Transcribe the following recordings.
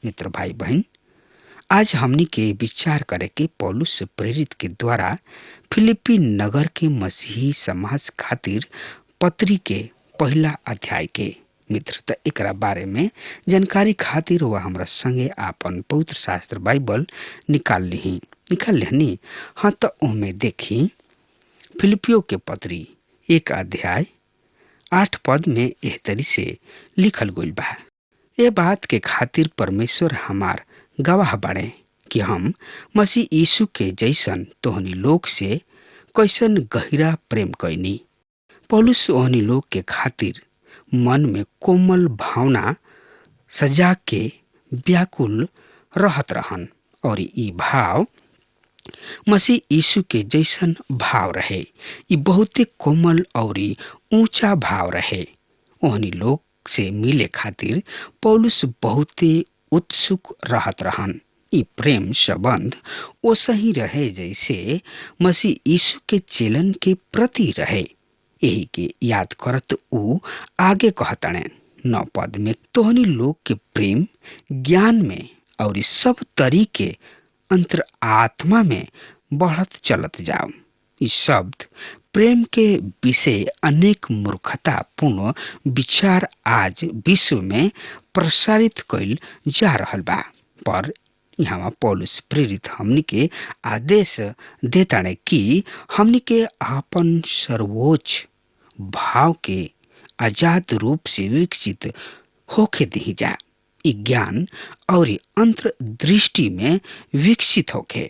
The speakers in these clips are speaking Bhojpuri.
मित्र भाई बहन, आज हमनी के विचार करे के पौलुस प्रेरित के द्वारा फिलिपी नगर के मसीही समाज खातिर पत्री के पहला अध्याय के। मित्र, त एकरा बारे में जानकारी खातिर वह हमरा संगे आपन पवित्र शास्त्र बाइबल निकाल लिही। निकाल लेहनी? हाँ, त ओमे देखी फिलिपियो के पत्री 1 अध्याय 8 पद में एह तरी से लिखल गइल बा। ए बात के खातिर परमेश्वर हमार गवाह बाड़े कि हम मसीह यीशु के जैसन तोहनी लोग से कैसन गहिरा प्रेम कैनी। पौलुस ओहनी लोग के खातिर मन में कोमल भावना सजा के व्याकुल रहत रहन और ई भाव मसीह यीशु के जैसन भाव रहे। ई बहुते कोमल और ऊंचा भाव रहे। ओहनी लोग से मिले खातिर पौलुस बहुते उत्सुक रहत रहन। ई प्रेम संबंध ओसही रहे जैसे मसीह यीशु के चेलन के प्रति रहे। यही के याद करत ऊ आगे कहतणे 9 पद में, तोहनी लोग के प्रेम ज्ञान में और सब तरीके अंतर आत्मा में बढ़त चलत जाओ। इस शब्द प्रेम के विषय अनेक मूर्खतापूर्ण विचार आज विश्व में प्रसारित कइल जा रहल बा, पर यहाँ पौलुस प्रेरित हमनी के आदेश देताने कि हमनी के आपन सर्वोच्च भाव के आजाद रूप से विकसित होके दी जा। ई ज्ञान और अंतर्दृष्टि में विकसित होके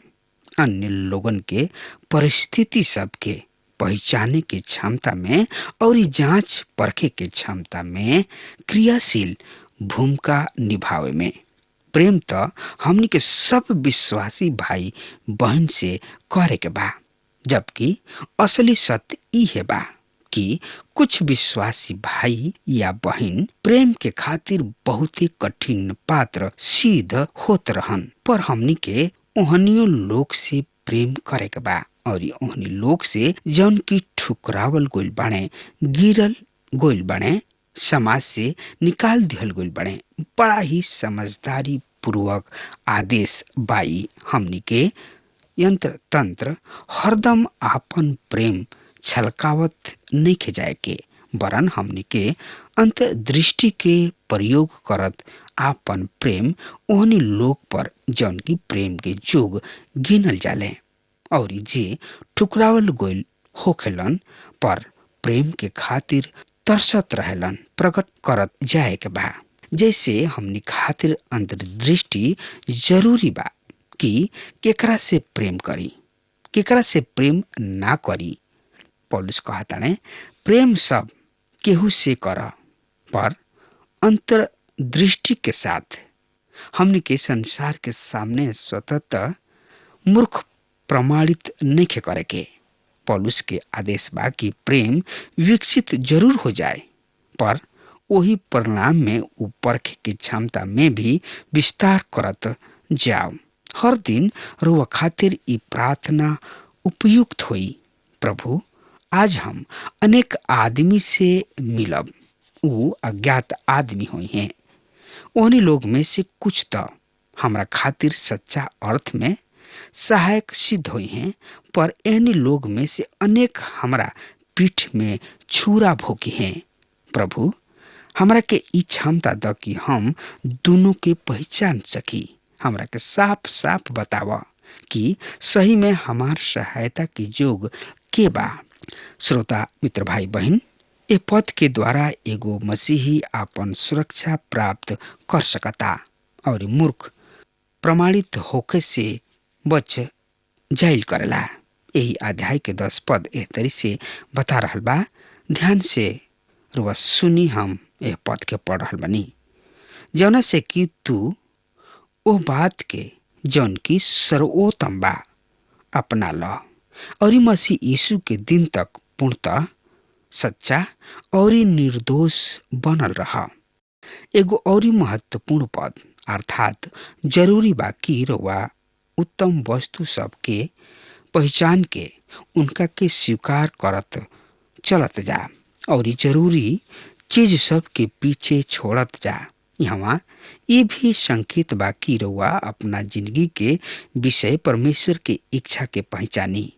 अन्य लोगन के परिस्थिति सबके पहचाने के क्षमता में और जांच परखे के क्षमता में क्रियाशील भूमिका निभावे में। प्रेम त हमनी के सब विश्वासी भाई बहन से करे के बा, जबकि असली सत्य ई है बा कि कुछ विश्वासी भाई या बहन प्रेम के खातिर बहुत ही कठिन पात्र सिद्ध होत रहन, पर हमनी के ओहनियो लोग से प्रेम करे के बा और ओहनी लोग से जौन की ठुकरावल गोइल बाणे, गिरल गोइल बाणे, समाज से निकाल दिहल गोइल बाणे। बड़ा ही समझदारी पूर्वक आदेश बाई हमनी के यंत्र तंत्र हरदम आपन प्रेम छलकावत नहीं जाए के, वरन हमनी के अंतर्दृष्टि के प्रयोग करत आपन प्रेम ओहनी लोग पर जौन की प्रेम के जोग गिनल जाले और जे ठुकरावल गोइल होखेलन पर प्रेम के खातिर तरसत रहेलन प्रकट करत जाए के बा। जैसे हमनी खातिर अंतर्दृष्टि जरूरी बा कि केकरा से प्रेम करी, केकरा से प्रेम ना करी। पौलुस कहताने प्रेम सब केहू से कर, पर अंतर्दृष्टि के साथ। हमनी के संसार के सामने स्वतः मूर्ख प्रमाणित नहीं करे के। पौलुस के आदेश बा कि प्रेम विकसित जरूर हो जाए, पर वही परिणाम में ऊ परखे के क्षमता में भी विस्तार करत जाओ। हर दिन रुआ खातिर ई प्रार्थना उपयुक्त होई, प्रभु आज हम अनेक आदमी से मिलब, ऊ अज्ञात आदमी हुई हैं। ओहनी लोग में से कुछ तो हमरा खातिर सच्चा अर्थ में सहायक सिद्ध हुई हैं, पर एहनी लोग में से अनेक हमरा पीठ में छुरा भोगी हैं। प्रभु हमरा के ई क्षमता द कि हम दोनों के पहचान सकी। हमरा के साफ साफ बतावा कि सही में हमार सहायता के जोग के बा। श्रोता मित्र भाई बहन, ए पद के द्वारा एगो मसीही आपन सुरक्षा प्राप्त कर सकता और मूर्ख प्रमाणित होके से बच जाइल करेला। यही अध्याय के 10 पद एह तरी से बता रहल बा। ध्यान से रुआ सुनी, हम एह पद के पढ़ रहल बनी। जौना से कि तू ओ बात के जौन की सर्वोत्तम बा अपना ल और मसीह यीशु के दिन तक पूर्णतः सच्चा और निर्दोष बनल रहा। एगो और महत्वपूर्ण पद अर्थात जरूरी बा कि रुआ उत्तम वस्तु सब के पहचान के उनका के स्वीकार करत चलत जा और जरूरी चीज सब के पीछे छोड़त जा। यहाँ ये भी संकेत बा कि रउआ अपना जिंदगी के विषय परमेश्वर के इच्छा के पहचानी।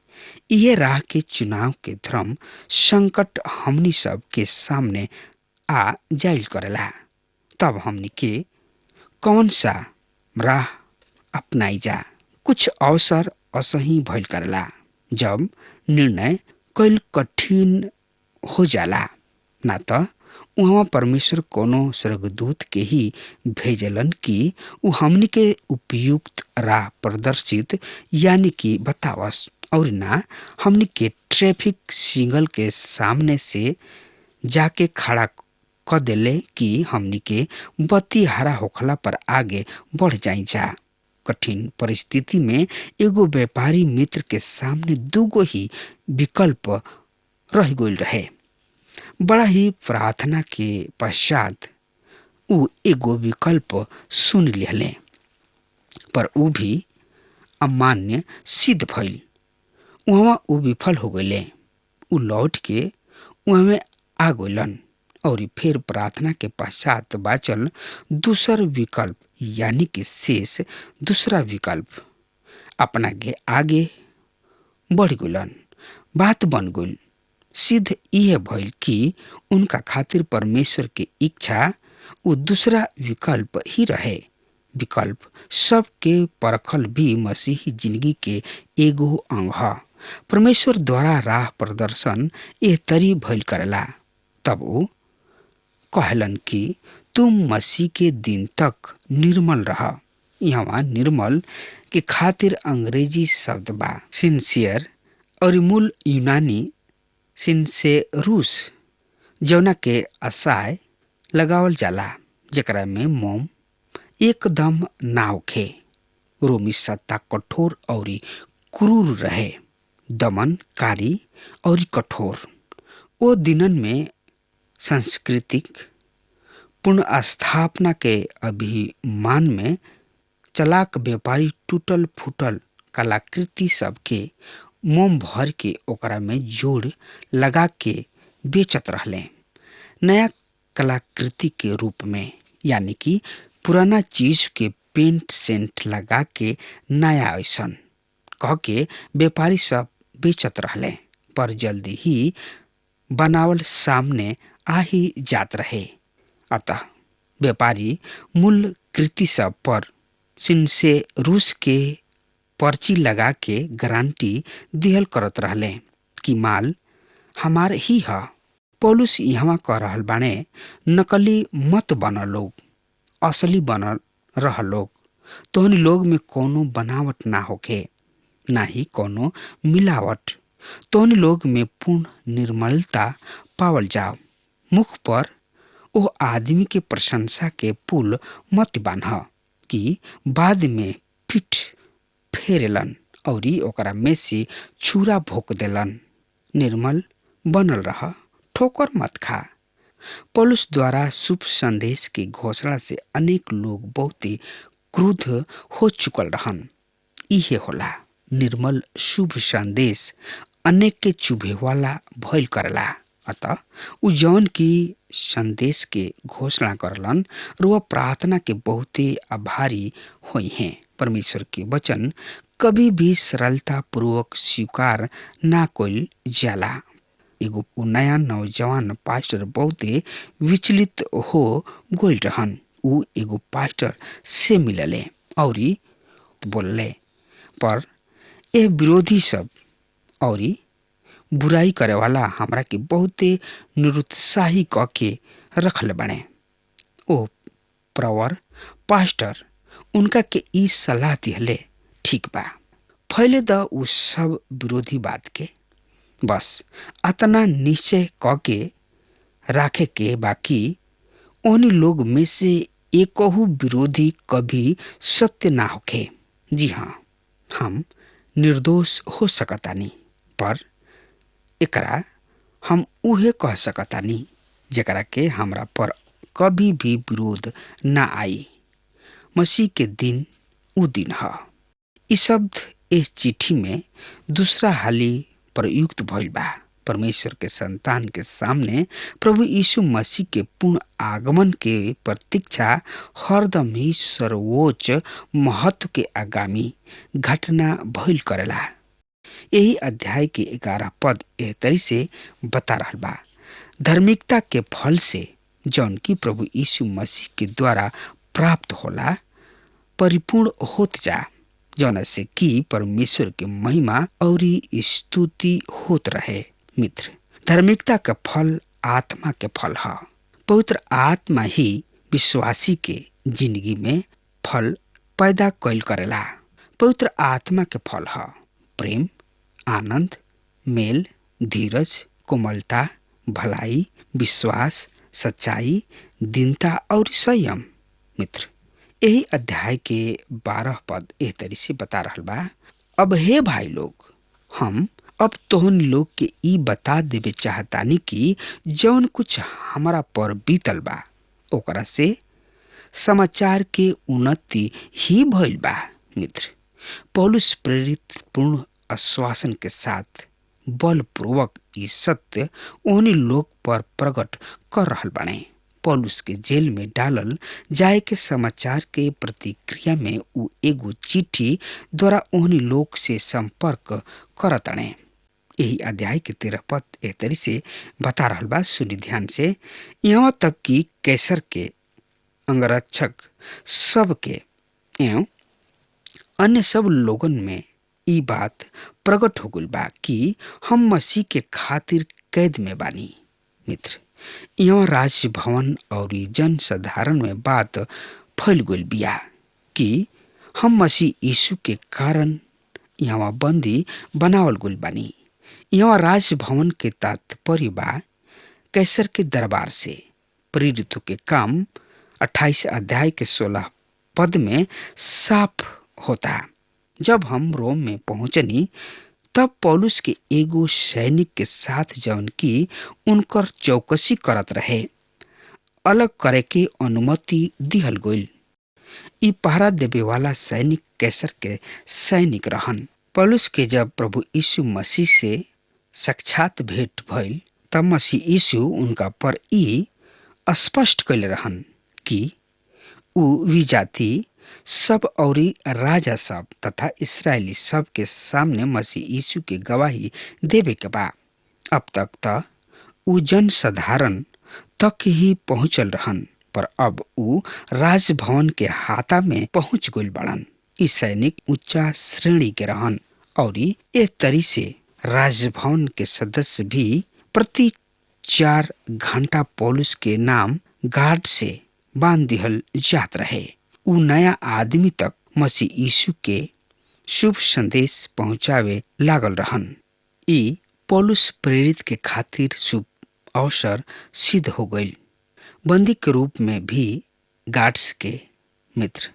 यह राह के चुनाव के धर्म संकट हमनी सब के सामने आ जाइल करेला। तब हमनी के कौन सा राह अपनाई जा? कुछ अवसर असही भइल करेला जब निर्णय कईल कठिन हो जाला। ना त उहाँ परमेश्वर कोनो स्वर्गदूत के ही भेजलन कि उ हमनी के उपयुक्त राह प्रदर्शित यानी कि बतावस, और ना हमनी के ट्रैफिक सिग्नल के सामने से जाके खड़ा क देले कि हमनी के बत्ती हरा होखला पर आगे बढ़ जाई जा। कठिन परिस्थिति में एगो व्यापारी मित्र के सामने दूगो ही विकल्प रह गइल रहे। बड़ा ही प्रार्थना के पश्चात उ एगो विकल्प सुन लिहले, पर उ भी अमान्य सिद्ध भइल। वहाँ उ विफल हो गइले। उ लौट के वहाँ आ गइलन और फिर प्रार्थना के पश्चात बाचल दूसर विकल्प यानी कि शेष दूसरा विकल्प अपना के आगे बढ़ गइलन। बात बन गइल। सिद्ध यह भइल कि उनका खातिर परमेश्वर के इच्छा उ दूसरा विकल्प ही रहे। विकल्प सबके परखल भी मसीही जिंदगी के एगो अंग ह। परमेश्वर द्वारा राह प्रदर्शन एह तरी भइल करेला। तब उ कहलन कि तुम मसीह के दिन तक निर्मल रह। यहाँ निर्मल के खातिर अंग्रेजी शब्द बा सिंसियर और मूल यूनानी सिंसेरूस, जौना के असाय लगावल जाला, जेकरा में मोम एकदम ना होखे। रोमी सत्ता कठोर और क्रूर रहे, दमनकारी और कठोर। ओ दिनन में सांस्कृतिक पुनर्स्थापना के अभिमान में चलाक व्यापारी टूटल फूटल कलाकृति सबके मोम भर के ओकरा में जोड़ लगा के बेचत रहले नया कलाकृति के रूप में, यानी कि पुराना चीज के पेंट सेंट लगा के नया ऐसन कह के व्यापारी सब बेचत रहले, पर जल्दी ही बनावल सामने आ ही जात रहे। अतः व्यापारी मूल कृति सब पर सिनसे रूस के पर्ची लगा के गारंटी दिहल करत रहले कि माल हमार ही ह। पौलुस यहाँ कह रहल बाणे, नकली मत बन लोग, असली बनल रह लोग। तोहन लोग में कोनो बनावट ना होखे, ना ही कोनो मिलावट। तोहन लोग में पूर्ण निर्मलता पावल जाओ। मुख पर ओ आदमी के प्रशंसा के पुल मत बान्ह कि बाद में पीठ फेरेलन और ओकरा में से छुरा भोंक देलन। निर्मल बनल रह, ठोकर मत खा। पौलुस द्वारा शुभ संदेश के घोषणा से अनेक लोग बहुत ही क्रुद्ध हो चुकल रहन। इहे होला निर्मल शुभ संदेश अनेक के चुभे वाला भइल करला। अतः उ जौन की संदेश के घोषणा करलन रुआ प्रार्थना के बहुते आभारी हुई हैं। परमेश्वर के वचन कभी भी सरलता पूर्वक स्वीकार ना कइल जाला। एगो नया नौजवान पास्टर बहुते विचलित हो गइल रहन। उ एगो पास्टर से मिलले और बोलले, पर एह विरोधी सब और बुराई करे वाला हमरा के बहुते निरुत्साही क के रखल बने। ओ प्रवर पास्टर उनका के ई सलाह दिहले, ठीक बा, फैले द उ सब विरोधी बात के, बस अतना निश्चय क के राखे के बाकी ओहनी लोग में से एकहु विरोधी कभी सत्य ना होखे। जी हाँ, हम निर्दोष हो सकतानी, पर एकरा हम उहे कह सकतानी जेकरा के हमरा पर कभी भी विरोध ना आई। मसीह के दिन उ दिन ह। ई शब्द इस चिट्ठी में दूसरा हाली प्रयुक्त भइल बा। परमेश्वर के संतान के सामने प्रभु यीशु मसीह के पूर्ण आगमन के प्रतीक्षा हरदम ही सर्वोच्च महत्व के आगामी घटना भइल करेला। यही अध्याय के 11 पद एह तरी से बता रहल बा, धार्मिकता के फल से जौन की प्रभु यीशु मसीह के द्वारा प्राप्त होला परिपूर्ण होत जा, जौन से कि परमेश्वर के महिमा और स्तुति होत रहे। मित्र, धार्मिकता का फल आत्मा के फल है। पवित्र आत्मा ही विश्वासी के जिंदगी में फल पैदा कैल करेला। पवित्र आत्मा के फल है प्रेम, आनंद, मेल, धीरज, कोमलता, भलाई, विश्वास, सच्चाई, दीनता और संयम। मित्र, यही अध्याय के 12 पद एह तरी से बता रहल बा, अब हे भाई लोग, हम अब तोहन लोग के ई बता देवे चाहतानी कि जौन कुछ हमारा पर बीतल बा ओकरा से समाचार के उन्नति ही भइल बा। मित्र, पौलुस प्रेरित पूर्ण आश्वासन के साथ बलपूर्वक ई सत्य ओहनी लोग पर प्रकट कर रहल बाने। पौलुस के जेल में डालल जाए के समाचार के प्रतिक्रिया में उ एगो चिट्ठी द्वारा ओहनी लोग से संपर्क करताने। यही अध्याय के 13 पद एह तरी से बता रहल बा, सुनी ध्यान से, यहाँ तक कि कैसर के अंगरक्षक सब के एवं अन्य सब लोगन में ई बात प्रकट हो गइल बा कि हम मसीह के खातिर कैद में बानी। मित्र, यहाँ राजभवन और जनसाधारण में बात फैल गइल बिया कि हम मसीह यीशु के कारण यहाँ बंदी बनावल गइल बानी। यहाँ राजभवन के तात्पर्य बा कैसर के दरबार से। प्रेरितों के काम 28 अध्याय के 16 पद में साफ होता। जब हम रोम में पहुँचनी तब पौलुस के एगो सैनिक के साथ जौन की उनकर चौकसी करत रहे अलग करे के अनुमति दिहल गइल। ई पहरा देवे वाला सैनिक कैसर के सैनिक रहन। पौलुस के जब प्रभु यीशु मसीह से साक्षात भेंट भइल तब मसीह यीशु उनका पर ई स्पष्ट कैले रहन कि ऊ विजाति सब और राजा सब तथा इसराइली सब के सामने मसीह यीशु के गवाही देवे के बा। अब तक त ऊ जनसाधारण तक ही पहुँचल रहन, पर अब ऊ राजभवन के हाथा में पहुँच गइल बाड़न। ई सैनिक ऊंचा श्रेणी के रहन और ए तरी से राजभवन के सदस्य भी प्रति 4 घंटा पौलुस के नाम गार्ड से बांध दिहल जात रहे। ऊ नया आदमी तक मसीह यीशु के शुभ संदेश पहुंचावे लागल रहन। ई पौलुस प्रेरित के खातिर शुभ अवसर सिद्ध हो गइल, बंदी के रूप में भी गार्ड्स के। मित्र,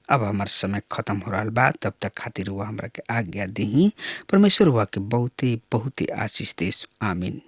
अब हमार समय खत्म हो रहा बा, तब तक खातिर हुआ हमरा के आज्ञा दही। परमेश्वर हुआ के बहुते बहुते आशीष देश। आमीन।